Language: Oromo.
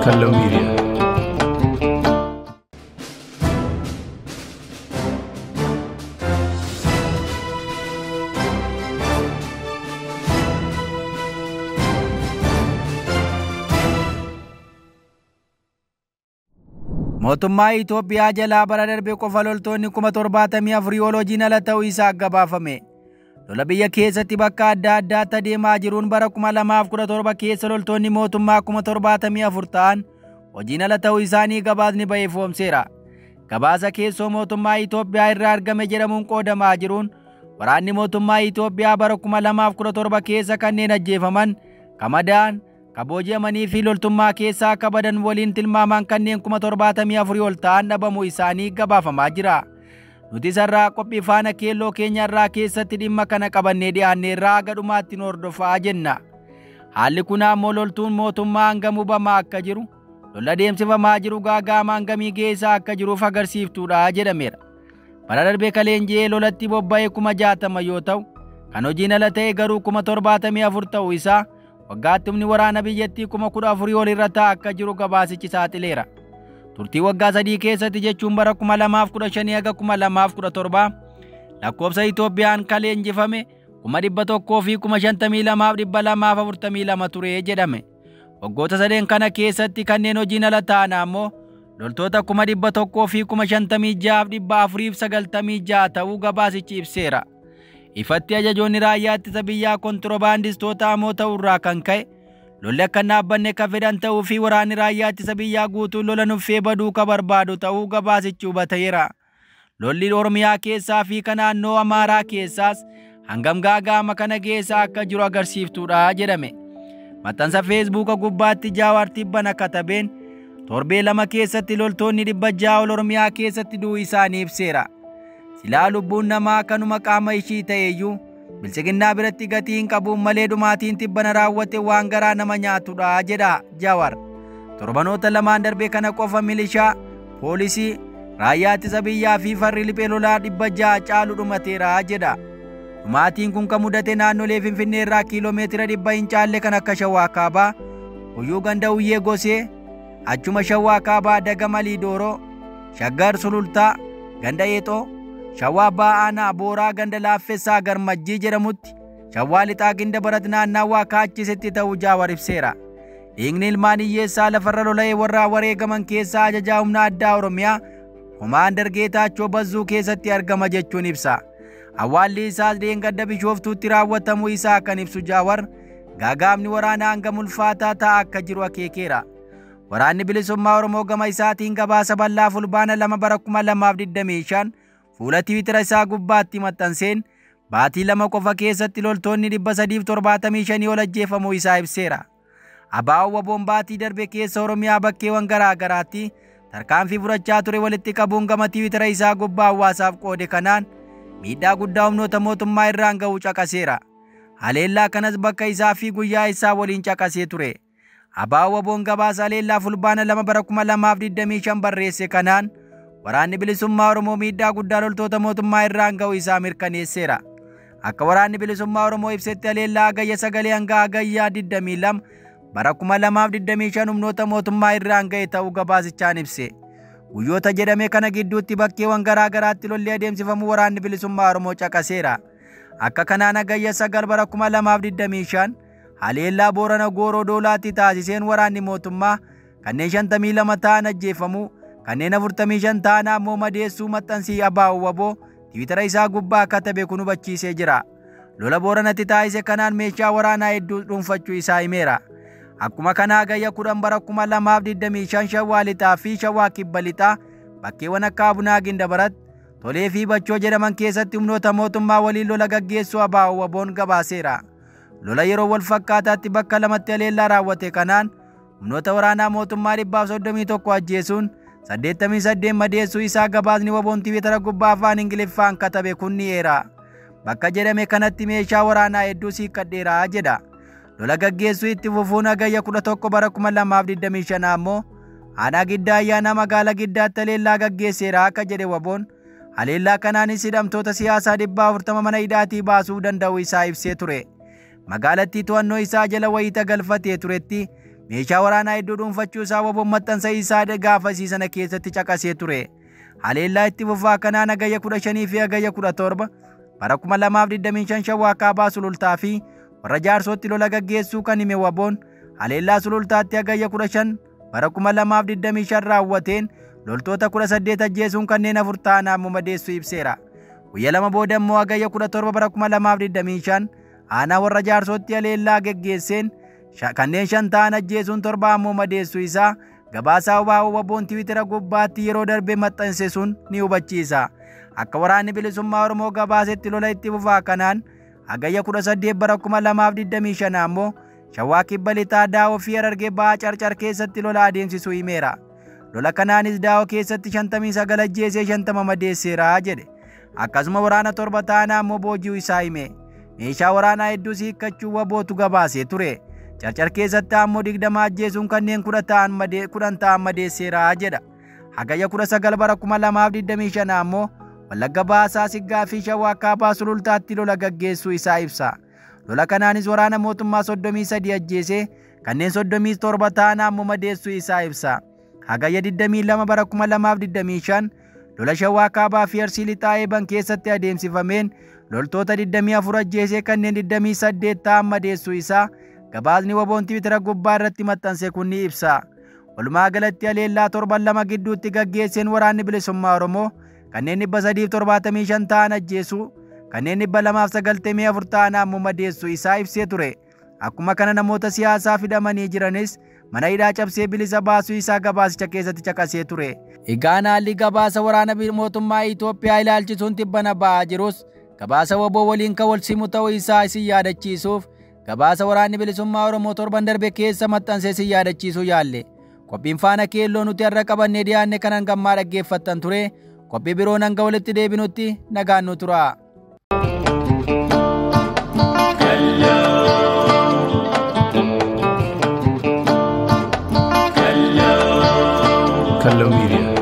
Kallo Media. Mootummaa Itoophiyaa jalaa bara darbe qofa loltoonni 74,000 ol hojiin ala ta'uu isaa gabaafame. Lola biyya keessatti bakka adda addaatti adeemaa jiruun bara 2017 keessa loltoonni mootummaa 74,000 ta'an hojiin ala ta'uu isaanii gabaasni ba'ee foomseera. Gabaasa keessoo mootummaa Itoophiyaa irraa argame jedhamuun qoodamaa jiruun waraanni mootummaa Itoophiyaa bara 2017 keessa kanneen ajjeefaman, kamadaan, kabooji'amanii fi loltummaa keessaa akka badan waliin tilmaamaan kanneen 74,000 ol ta'an dhabamuu isaanii gabaafamaa jira. Nuti sarara qophii faana keelloo keenya irraa keessatti dhimma kana qabannee dhiyaanne irraa gadhumaatti nu hordofaa jenna. Haalli kun ammoo loltuun mootummaa hangam hubamaa akka jiru, lola deemsifamaa jiru gaagaama hangamii geessaa akka jiruuf agarsiiftuudha jedhameera. Bara darbe kaleenji'ee lolatti bobba'e 60,000 yoo ta'u, kan hojiin ala ta'e garuu 74,000 ta'uu isaa waggaatti humni waraana biyyattii 14,000 ol irra ta'a akka jiru gabaasichi saaxileera. Turtii waggaa 3 keessatti jechuun bara 2015 haga 2017 lakkoofsa Itoophiyaan kaleenjifame 152,242 ture jedhame. Waggoota sadeen kana keessatti kanneen hojiin ala ta'an ammoo loltoota 156,496 ta'uu gabaasichi ibseera. Ifatti ajajoonni raayyaa ittisa biyyaa kontiroobaandistoota hamoo ta'urraa kan ka'e lolli akka hin dhaabbanne kan fedhan ta'uu fi waraanni raayyaa ittisa biyyaa guutuun lola nuffee baduu kan barbaadu ta'uu gabaasichi hubateera. Lolli Oromiyaa keessaa fi kan naannoo Amaaraa keessaas hangam gaagaama kana geessaa akka jiru agarsiiftuudha jedhame. Maxxansa Feesbuuka gubbaatti Jawaar Tibbana katabeen torbee 2 keessatti loltoonni 600 ol Oromiyaa keessatti du'uu isaanii ibseera. Silaa lubbuun namaa kanuma qaama ishii ta'eyyuu bilchiginnaa biratti gatii hin qabuun malee dhumaatiin tibbana raawwate waan garaa nama nyaatudha jedha Jawaar. Torbanoota lamaan darbe kana qofa milishaa, poolisii, raayyaa ittisa biyyaa fi farri liphee lolaa 600 caalu dhumateera jedha. Dhumaatiin kun kan mudate naannolee Finfinnee irraa kiiloomeetira 100 hin caalle kan akka Shawaa Kaabaa, Uyyuu Ganda Uyyee Gosee, achuma Shawaa Kaabaa Dagama Liidooroo, Shaggar Sulultaa, Ganda Eexoo, Shawaa Ba'aanaa Booraa Ganda Laaffessaa Garmajjii jedhamutti Shawaa Lixaa Ginda Barat naannawaa Kaachisetti ta'uu Jawaar ibseera. Dhiigni ilmaan hiyyeessaa lafarra lola'ee warra wareegaman keessaa ajajaa humna addaa Oromiyaa Komaandar Geetaachoo Bazzuu keessatti argama jechuun ibsa. Awwaalli isaas dheengadda Bishooftuutti raawwatamuu isaa kan ibsu Jawaar gaagaamni waraanaa hangam ulfaataa ta'a akka jiru akeekeera. Waraanni bilisummaa Oromoo gama isaatiin gabaasa bal'aa fulbaana 2 bara 2025 fuula Tiwiitara isaa gubbaatti maxxanseen baatii 2 qofa keessatti loltoonni 375 ol ajjeefamuu isaa ibseera. Abaa'oo Waboon baatii darbe keessa Oromiyaa bakkeewwan garaa garaatti tarkaanfii fudhachaa ture walitti qabuun gama Tiwiitara isaa gubbaa hawaasaaf qoode kanaan miidhaa guddaa humnoota mootummaa irraan ga'uu caqaseera. Haleellaa kanas bakka isaa fi guyyaa isaa waliin caqasee ture. Abaa'oo Waboon gabaasa haleellaa fulbaana 2 bara 2025 barreesse kanaan waraanni bilisummaa Oromoo miidhaa guddaa loltoota mootummaa irraan ga'uu isaa mirkaneesseera. Akka waraanni bilisummaa Oromoo ibsetti haleellaa hagayya 9 hanga hagayya 22 bara 2025 humnoota mootummaa irraan ga'e ta'uu gabaasichaan ibse. Guyyoota jedhame kana gidduutti bakkeewwan garaa garaatti lolli adeemsifamu waraanni bilisummaa Oromoo caqaseera. Akka kanaan hagayya 9 bara 2025 haleellaa Boorana Gooroo Doolaatti taasiseen waraanni mootummaa kanneen 52 ta'an ajjeefamuu, kanneen 45 ta'an ammoo madeessuu maxxansii Abaa'oo Waboo Tiwiitara isaa gubbaa katabe kun hubachiisee jira. Lola Booranatti taasise kanaan meeshaa waraanaa hedduu dhuunfachuu isaa himeera. Akkuma kana hagayya 10 bara 2025 Shawaa Lixaa fi Shawaa Kibba Lixaa bakkeewwan akka Abunaa Gindabarat, Tolee fi Bachoo jedhaman keessatti humnoota mootummaa waliin lola gaggeessuu Abaa'oo Waboon gabaaseera. Lola yeroo wal fakkaataatti bakka lamatti haleellaa raawwate kanaan humnoota waraanaa mootummaa 131 ajjeesuun 88 madeessuu isaa gabaasni Waboon Tiwiitara gubbaa afaan Ingiliffaan katabe kun ni eera. Bakka jedhame kanatti meeshaa waraanaa hedduu siiqqadheera jedha. Lola gaggeessuu itti fufuun hagayya 11 bara 2025 ammoo aanaa Giddaa Ayyaanaa magaalaa Giddaatti haleellaa gaggeesseera akka jedhe Waboon. Haleellaa kanaanis hidhamtoota siyaasaa 440 mana hidhaatii baasuu danda'uu isaa ibsee ture. Magaalattii to'annoo isaa jala wayita galfatee turetti meeshaa waraanaa hedduu dhuunfachuu isaa WBOn maxxansa isaa gaafasii sana keessatti caqasee ture. Haleellaa itti fufaa kanaan Hagayya 15 fi Hagayya 17 bara 2025 Shawaa Kaabaa Sulultaa fi warra Jaarsootti lola gaggeessuu kan hime WBOn haleellaa Sulultaatti Hagayya 15 bara 2025 raawwateen loltoota 18 ajjeesuun kanneen 4 ta'an ammoo madeessuu ibseera. Guyyaa lama booda immoo Hagayya 17 bara 2025 aanaa warra Jaarsootti haleellaa geggeesseen kanneen 5 ta'an ajjeesuun 7 ammoo madeessuu isaa gabaasaa WBOn Tiwiitera gubbaatti yeroo darbe maxxanse sun ni hubachiisa. Akka waraanni bilisummaa Oromoo gabaasetti lola itti fufaa kanaan Hagayya 18 bara 2025 ammoo Shawaa Kibba Lixaa Daawoo fi Harargee Ba'aa Carcar keessatti lola adeemsisuu himeera. Lola kanaanis Daawoo keessatti 59 ajjeesee 50 madeesseera jedhe. Akkasuma waraana 7 ta'an ammoo booji'uu isaa hime. Meeshaa waraanaa hedduus hiikkachuu WBOtu gabaasee ture. Carcar keessatti ammoo 20 ajjeesuun kanneen 10 ta'an madeesseera jedha. Hagayya 19 bara 2025 ammoo Wallagga Baasaa Siggaa fi Shawaa Kaabaa Sulultaatti lola gaggeessuu isaa ibsa. Lola kanaanis waraana mootummaa 33 ajjeesee kanneen 37 ta'an ammoo madeessuu isaa ibsa. Hagayya 22 bara 2025 lola Shawaa Kaabaa fi Arsii Lixaa Eeban keessatti adeemsifameen loltoota 24 ajjeesee kanneen 28 ta'an madeessuu isaa gabaasni WBOn Tiwiitera gubbaa irratti maxxanse kun ni ibsa. Walumaa galatti haleellaa torban lama gidduutti gaggeesseen waraanni bilisummaa Oromoo kanneen 375 ta'an ajjeesuu kanneen 294 ta'an ammoo madeessuu isaa ibsee ture. Akkuma kana namoota siyaasaa fidamanii jiranis mana hidhaa cabsee bilisa baasuu isaa gabaasicha keessatti caqasee ture. Egaan haalli gabaasa waraana mootummaa Itoophiyaa ilaalchisuun tibbana ba'aa jirus gabaasa WBO waliin kan wal simu ta'uu isaa isin yaadachiisuuf gabaasa waraanni bilisummaa Oromoo torban darbe keessa maxxansee isin yaadachiisuu yaalle. Qophiin faana keelloo nuti har'a qabannee dhiyaanne kanan gammaa dhaggeeffattan ture. Qophii biroon hanga walitti deebinutti nagaan nu tura. Kallo Media.